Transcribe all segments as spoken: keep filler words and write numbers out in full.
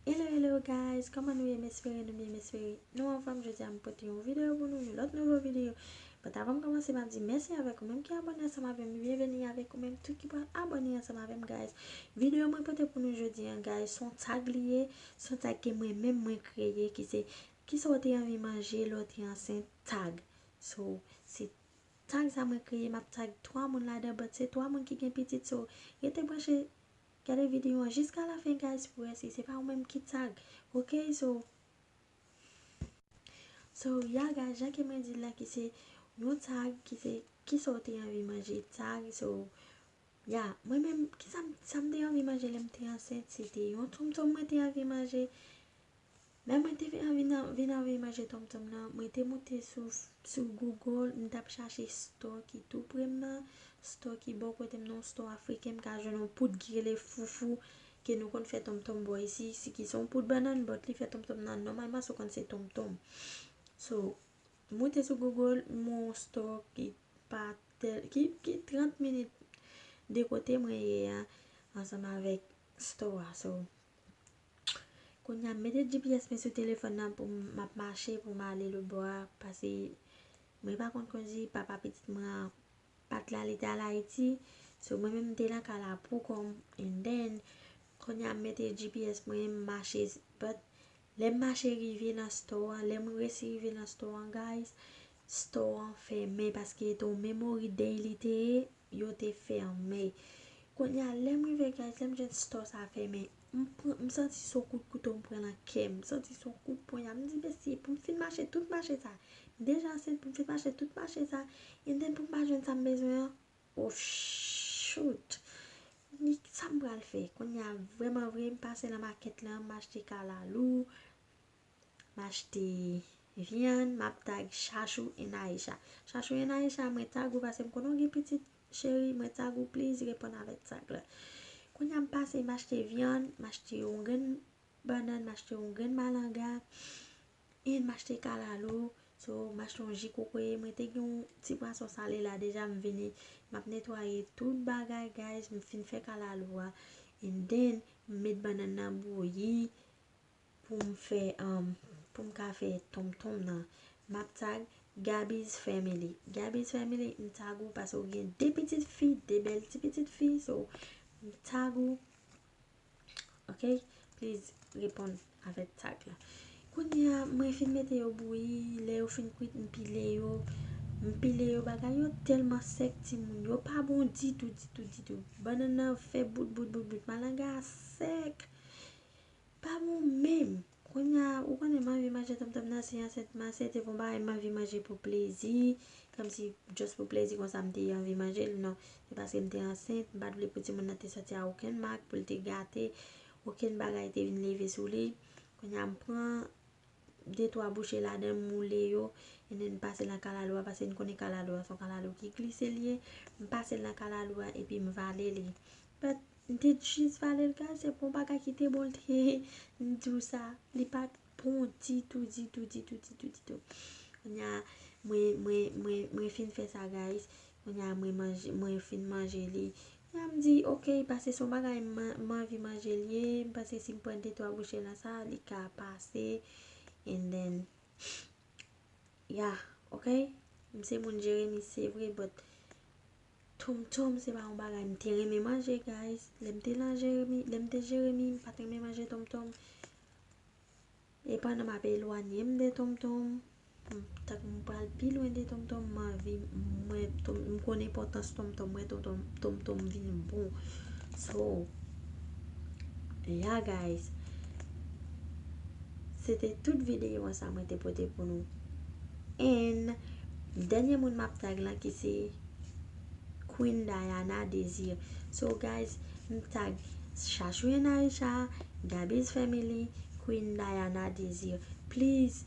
Hello, hello guys, kòman nou ye? M espere nou byen, m espere nou anfòm. Jodi a m pote yon videyo pou nou, yon lòt nouvo videyo. But avan m kòmanse, m ap di mèsi avèk ou menm ki abòne ansanm avè m, byenveni avèk ou menm tou ki pral abòne ansanm avè m, guys. Videyo mwen pote pou nou jodi a, guys, se yon tag li ye, se yon tag ke mwen menm mwen kreye, ki se kisa w te anvi manje lè w te ansent, tag. So, se tag sa mwen kreye, m ap tag twa moun ladan, but se twa moun ki gen pitit, so, rete branche. Gade videyo an jiska lafen, guys, pou wè si se pa ou menm ki tag. Ok, so, so, ya, guys, jan ke mwen di l la, ki se yon tag, ki se kisa w te anvi manje, tag, so, ya, mwen menm, kisa m, sa m te anvi manje lè m te ansent, se te yon tonmtonm mwen te anvi manje. Lè mwen te vin, vin, vin anvi manje tonmtonm nan, mwen te moute sou, sou Google, m t ap chache store ki tou pre m nan, store ki bò kote m nan, yon store afriken, m ka jwenn yon poud ki rele foufou, ke nou konn fè tonmtonm bò isi, si ki se yon poud bannann, but li fè tonmtonm nan, nòmalman, si w konn se tonmtonm. So, m moute sou Google, m wè yon store ki pa tèl, ki, ki trant minit de kote mwen ye a, ansanm avèk store a. So, kounye a, m mete G P S mwen sou telefòn nan pou m, m ap mache pou m ale lòt bò a, paske mwen pa konn kondi, papa pitit mwen an pa t la, li te al Ayiti. So, mwen menm, m te nan kay la pou kò m, and then, kounye a, m mete G P S mwen, m mache, but lè m mache rive nan store an, lè m resi rive nan store an, guys, store an fèmen paske te yon memory day li te ye, yo te fèmen. Kounye a, lè m rive, guys, lè m jwenn store sa fèmen, m pran, m santi se yon kout kouto m pran nan kè m, m santi se yon kout ponya. M di, "Mesye, pou m fin mache tout mache sa, m deja ansent, pou m fin mache tout mache sa, and then pou m pa jwenn sa m bezwen an, oh, shoot! Ni sa m pral fè?" Kounye a, vrèman vre, m pase nan makèt lan, m achte kalalou, m achte vyann, m ap tag Chachou and Aisha. Chachou and Aisha, mwen tag ou paske m konnen w gen pitit cheri, mwen tag ou, please reponn avèk tag la. Kounye a, m pase, m achte vyann, m achte yon grenn bannann, m achte yon grenn malanga, and m achte kalalou. So, m achte yon ji kokoye, mwen te gen yon ti pwason sale la deja, m vini, m ap netwaye tout bagay, guys, m fin fè kalalou a, and then, m met bannann nan bouyi, pou m fè, um, pou m ka fè tonmtonm nan. M ap tag Gabby's Family. Gabby's Family, m tag ou paske w gen de pitit fi, de bèl ti pitit fi. So, m tag ou. Ok? Please reponn avèk tag la. Kounye a, mwen fin mete yo bouyi, lè yo fin kwit, m pile yo. M pile yo, bagay yo tèlman sèk, timoun. Yo pa bon ditou, ditou, ditou. Bannann nan fè bout, bout, bout, bout. Malanga a sèk. Pa bon menm. Kounye a, ou konnen m anvi manje tonmtonm nan, si ansent m ansent, se pa yon bagay m anvi manje pou plezi, kòmsi just pou plezi konsa m te anvi manje l, non. Se paske m te ansent, m pa t vle pou timoun nan te sòti a okenn mak, pou l te gate, okenn bagay te vin leve sou li. Kounye a, m pran de twa bouche ladan, m moule yo, and then m pase l nan kalalou a, paske n konnen kalalou a se yon kalalou ki glise l ye. M pase l nan kalalou a, epi m vale li. But m te jis vale l, guys, se pa yon bagay ki te bon l te ye. M di w sa, li pa t bon ditou, ditou, ditou, ditou, ditou. Kounye a, mwen, mwen, mwen, mwen fin fè sa, guys. Kounye a, mwen manje, mwen fin manje li. Kounye a, m di, ok, paske se yon bagay m, m anvi manje l ye. M panse si m pran de twa bouche nan sa, li ka pase. And then, yeah, ok? M se moun Jeremi, se vre, but tonmtonm se pa yon bagay m te renmen manje, guys. Lè m te nan Jeremi, lè m te Jeremi, m pa t renmen manje tonmtonm. E pandan m ap elwanye m de tonmtonm, m, tank m pral pi lwen de tonmtonm, m anvi, m wè tonm, m konn enpòtans tonmtonm, m wè tonmtonm, tonmtonm vin bon. So, yeah, guys. Se te tout videyo an sa mwen te pote pou nou. And dènye moun m ap tag lan ki se Queen Diana Desir. So, guys, m tag Chachou and Aisha, Gabby's Family, Queen Diana Desir. Please,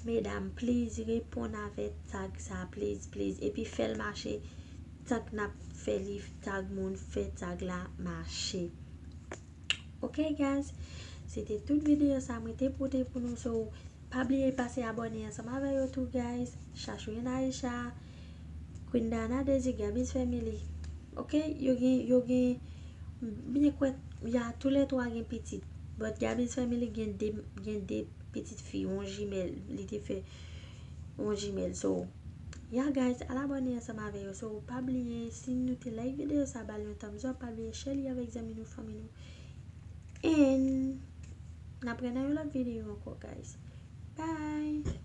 medam, please, reponn avèk tag sa, please, please. Epi fè l mache, tank n ap fè li, tag moun, fè tag la mache. Ok, guys, se te tout videyo sa mwen te pote pou nou. So, pa bliye pase abòne ansanm avè yo tou, guys. Chachou and Aisha, Queen Diana Desir, Gabby's Family. Ok, yo gen, yo gen, m byen kwè, ya, toulètwa gen pitit. But Gabby's Family gen de, gen de pitit fi, yon jimèl, li te fè yon jimèl. So, yeah guys, al abòne ansanm avè yo. So, pa bliye, si nou te like videyo sa, ba l yon thumbs up, pa bliye share li avèk zanmi nou, fanmi nou. And n ap wè nan yon lòt videyo ankò, guys. Bye!